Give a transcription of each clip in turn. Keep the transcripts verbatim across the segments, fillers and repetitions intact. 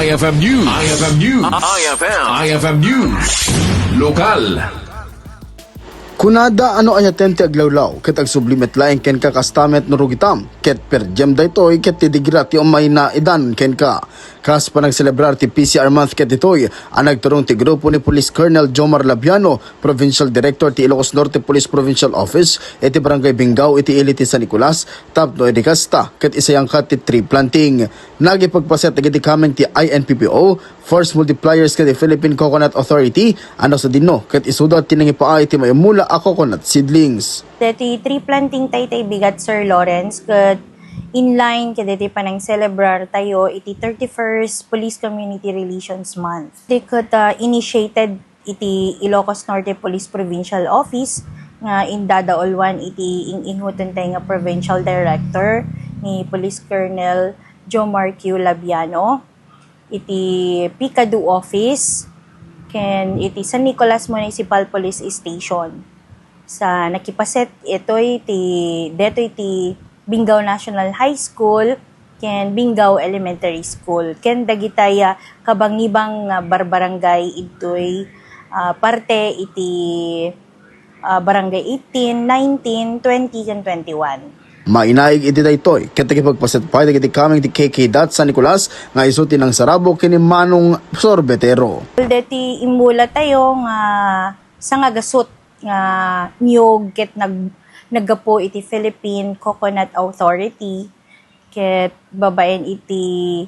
I F M News. I F M News. I F M. I F M News. Lokal. Kunada a no ayaten ti aglawlaw, ket agsubli met laeng kenka kasta met no rugitam, ket per diem daytoy ket ti digra ti umayna idan kenka. Kas panagselebrar ti P C R Month ket ditoy a nagturong ti grupo ni Police Colonel Jomar Labiano, Provincial Director ti Ilocos Norte Police Provincial Office, iti Barangay Bingao iti ili ti San Nicolas, tapno idi kasta ket isayangka ti tree planting. Nagipagpaset dagiti kameng ti I N P P O, Force Multipliers ket ti Philippine Coconut Authority, a nasadino ket isuda ti nangipaay iti maimula a coconut seedlings. Deti tree planting tay tay bigat, Sir Lawrence, ket in line ket iti panang-celebrar tayo iti thirty-first Police Community Relations Month. Di ket, ah, initiated iti Ilocos Norte Police Provincial Office nga indadaulwan iti ing-inguton tay nga Provincial Director ni Police Colonel Jomar Q Labiano, iti P C A D O Office, ken iti San Nicolas Municipal Police Station. Sa nakipaset itoy ti, detoy ti Bingao National High School ken Bingao Elementary School, ken dagitay, ah, kabangibang nga barbarangay idtoy, ah, parte iti, ah, Barangay eighteen, nineteen, twenty, ken twenty-one. Mainaig iti daytoy, ket nakipagpaset pay dagiti kameng ti K K dot San Nicolas nga isu ti nangsarabok ken ni Manong Sorbetero. Deti immula tayo nga sangagasut nga niyog ket nag-, naggapu iti Philippine Coconut Authority, ket babaen iti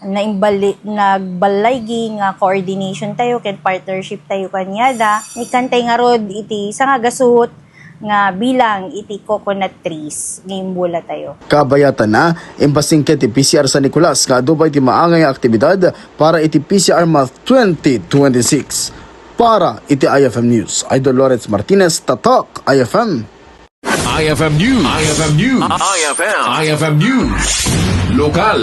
naimbali-, nagbalaygi nga coordination tayo ken partnership tayo kaniada, ikan tay ngarud iti sangagasut nga bilang iti coconut trees nga immula tayo. Kabayatanna, imbasing ket ti P C R San Nicolas nga adu pay ti maangay nga aktibidad para iti P C R Month twenty twenty-six. Para iti I F M News, Idol Lawrence Martinez, Tatak I F M. I F M News. I F M News. I F M. I F M News. Lokal.